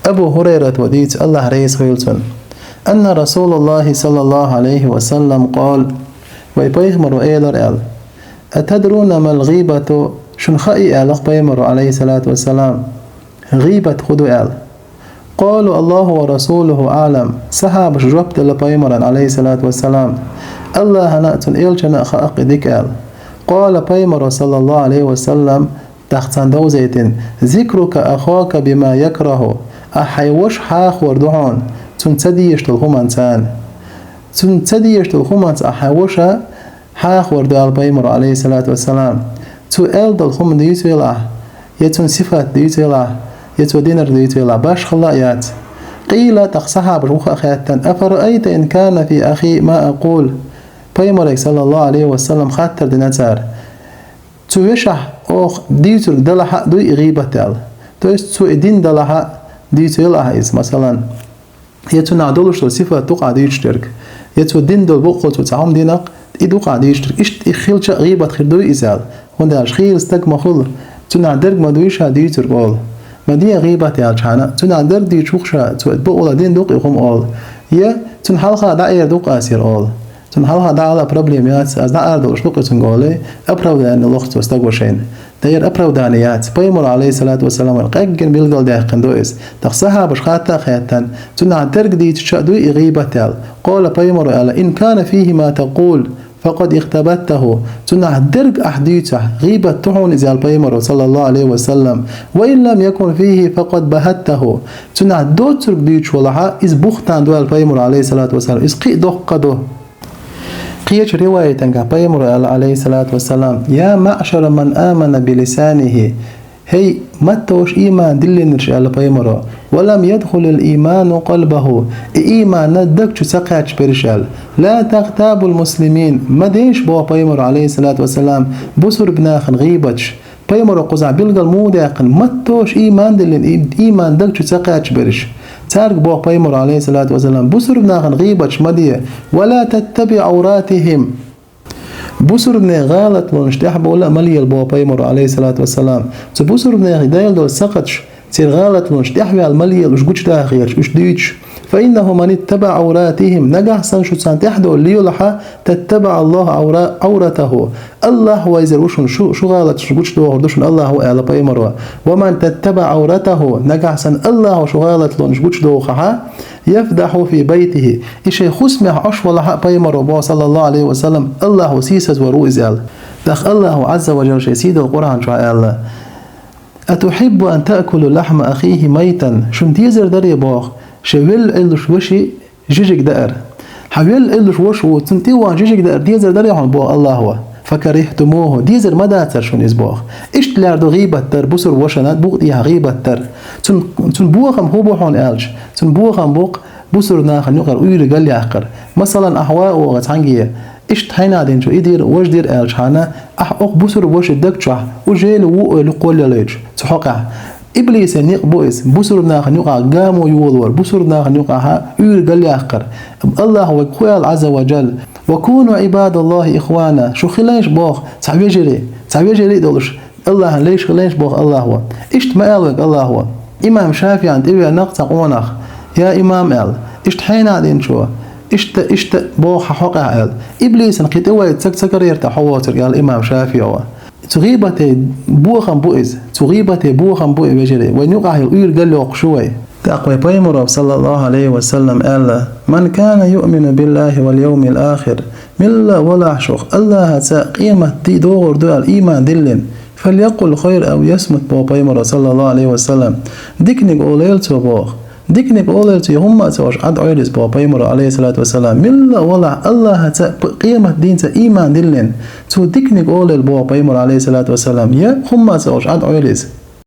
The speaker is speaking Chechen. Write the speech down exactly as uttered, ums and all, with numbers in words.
Абу Хурайрата дийцар, Аллахь реза хуьлда цунна, أن رسول الله صلى الله عليه وسلم قال, вай пайхамаро элира аьлла: أتدرون ما الغيبة؟ Шуна хаьий, аьлла пайхамаро, عليه الصلاة والسلام, гӀийбат хӀун ду аьлла. قالوا: الله ورسوله أعلم. Сахьабаша жоп делла пайхамарна, عليه الصلاة والسلام, Аллахьана а, цуьнан элчанна а хаьа-кх и дика аьлла. قال, пайхамаро, صلى الله عليه وسلم, тӀаккха царна довзийтина: ذكرك أخاك بما يكره. Ахь хьайн ваша хьахор ду хьуна, цунна ца дезаш долу хӀуманца. Цунна ца дезаш долу хӀуманца ахь хьайн ваша хьахор ду аьлла пайхамаро, عليه الصلاة والسلام. Цо аьлла долу хӀума дуьйцу велахь, я цуьнан сифат дуьйцу велахь, я цо динарг дуьйцу велахь, башхалла а яц. قيل, тӀаккха сахьабаша юха а хаьттина: أفرأيت إن كان في أخي ما أقول؟ Пайхамаре, صلى الله عليه وسلم, хаттар дина цара: цу вешахь оха дуьйцург далахь а дуй и гӀийбат аьлла? То есть цо и дина далахь а, дуьйцу велахь иза, масалан, я цуьнахь долуш долу сифат ду-кх ахь дуьйцуш дерг, я цо дина долу бакъ, цо цхьа хӀума дина-кх, и ду-кх ахь дуьйцуш дерг. Иштта и хилча а гӀийбат хир дуй иза аьлла. ХӀунда аьлча хийра стаг ма хуьлу, цуьнахь дерг ма дуй ша дуьйцург олу. Ма де гӀийбат аьлчхьана, цуьнахь дерг дуьйцуш ву-кх ша, цо бакъволу дина ду-кх и хӀума олу. Я цуьнан хьалха дӀаэр ду-кх аса хӀара олу. Цуьнан хьалха дӀаала проблема яц, аса дӀаара долуш ду-кх и цуьнга олий, оправдание лоху цо стага шайна. Ткъа хӀара оправдание яц. Пайхамаро, عليه الصلاة والسلام, вайна къеггина билгалдаьккхина ду иза. ТӀаккха сахьабаша хатта а хаьттина: цуьнахь дерг дуьйцуш а дуй и гӀийбат аьлла? قال, пайхамаро аьлла: إن كان فيه ما تقول فقد اغتبته. Цуьнахь дерг ахь дуьйцахь, гӀийбат ду хьуна иза аьлла пайхамаро, صلى الله عليه وسلم. وإن لم يكن فيه فقد بهته. Цуьнахь доцург дуьйцуш валахь а, иза бухтан ду аьлла пайхамаро, عليه الصلاة والسلام. Иза кхин а доккха ду. Кхечу риваятехь пайхамаро аьлла, عليه الصلاة والسلام: يا معشر من آمن بلسانه. ХӀей, матташа ийман диллинарш, аьлла пайхамаро, ولم يدخل الإيمان قلبه, и ийман даг чу ца кхаьчна берш аьлла. لا تغتابوا المسلمين, ма деша, боху пайхамаро, عليه الصلاة والسلام, бусурба нахана гӀийбаташ. Пайхамаро кхузахь билгал муха даьккхина, матташа ийман диллина, и ийман даг чу ца кхаьчна берш. Цаьрга боху пайхамаро, عليه الصلاة والسلام, бусурба нахана гӀийбаташ ма де. ولا تتبعوا عوراتهم. Бусурбанийн гӀалатлонаш тӀехь бовла а ма лела, боху пайхамаро, عليه الصلاة والسلام. Цу бусурбанех дайла долу сакхаташ, церан гӀалатлонаш тӀехь ваьлла ма лела, уьш гучудахарш, уьш дуьйцуш. فإنه من اتبع عوراتهم, нагахь санна шу царна тӀехь довла лелахь а, تتبع الله عورا-, عورته. Аллахь вайзар ву шуна шу, шу гӀалаташ гучудохур ду шуна Аллахьо, аьлла пайхамаро. ومن تتبع عورته, нагахь санна Аллахьо шу гӀалатлонаш гучудохахь а, يفضحه في بيته. И шайн хӀусамехь Ӏаш валахь а, пайхамаро боху, صلى الله عليه وسلم, Аллахьо сийсазвар ву иза аьлла. ТӀаккха Аллахьо, عز وجل, шайн сийдолу Къуръан чохь аьлла: أتحب أن تأكلوا لحم أخيك ميتا. Шуна дезар дарий, боху, шайн велла Ӏиллуш ваша жижиг даар. Хьан велла Ӏиллуш ваша ву, цунна тӀе а вахана жижиг даар дезар дарий хьуна, боху Аллахьо. فكرهتموه, дезар ма дацара шуна иза, боху. Иштта лаьрду гӀийбат дар, бусурба вашана букъа тӀехьа гӀийбат дар. Цун, цун бохам хӀун бу хьуна аьлча, цун бохам бу-кх бусурба нахана юкъара уьйр галъяккхар. Масалан, ахь ва а вогӀу цхьаьнгге, иштта хьайна динчо и дира, важа дира аьлчхьана, ахь окху бусурба ваши даг чохь уже ву ойла кхоллалуьйтуш цу хьокъехь. Иблисан некъ бу иза, бусурба нахана юкъахь гамо йолор, бусурба нахана юкъахьа уьйр галъяккхар. Аллахьо вайга хӀун аьлла, عز وجل: وكونوا عباد الله إخوانا. Шу хилайша, боху, цхьа вежарий, цхьа вежарий а долуш, Аллахьан лайш хилайша, боху Аллахьо. Иштта ма аьлла вайга Аллахьо. Имам ШафиӀина тӀевеана-кх цхьа къонах: «Я имам», – аьлла, – «иштта хьайна а динчо, иштта, иштта боху хьан хьокъехь», – аьлла. Иблисан кхин тӀе вай ца, ца карийра-те хьо воцург, аьлла имам ШафиӀо. Цу гӀийбате бохам бу иза, цу гӀийбате бохам бу и, вежарий, вайн юкъахь йолу уьйр галъйоккхуш ю вай. ТӀаккха вай пайхамаро, саллаллаху Ӏалайхи ва саллам, аьлла: «Ман кана юъмину биллахи вал йовмил ахир», милла а валахь шух Аллахьаца, къематди догӀур ду аьлла, ийман диллина, «фалякъул хайран ав лиясмут», боху пайхамаро, саллаллаху Ӏалайхи ва саллам. Диканиг олийла цо, боху. Диканиг олийла цо, я хӀумма а ца оьшуш, Ӏад Ӏойла иза, боху пайхамаро, Ӏалайхиссалату вассалам. Милла а валахь Аллахьаца, п-, къематдинца ийман диллина, цо диканиг олийла, боху пайхамаро, Ӏалайхиссалату вассалам, я хӀумма а ца оьшуш, Ӏад Ӏойла иза.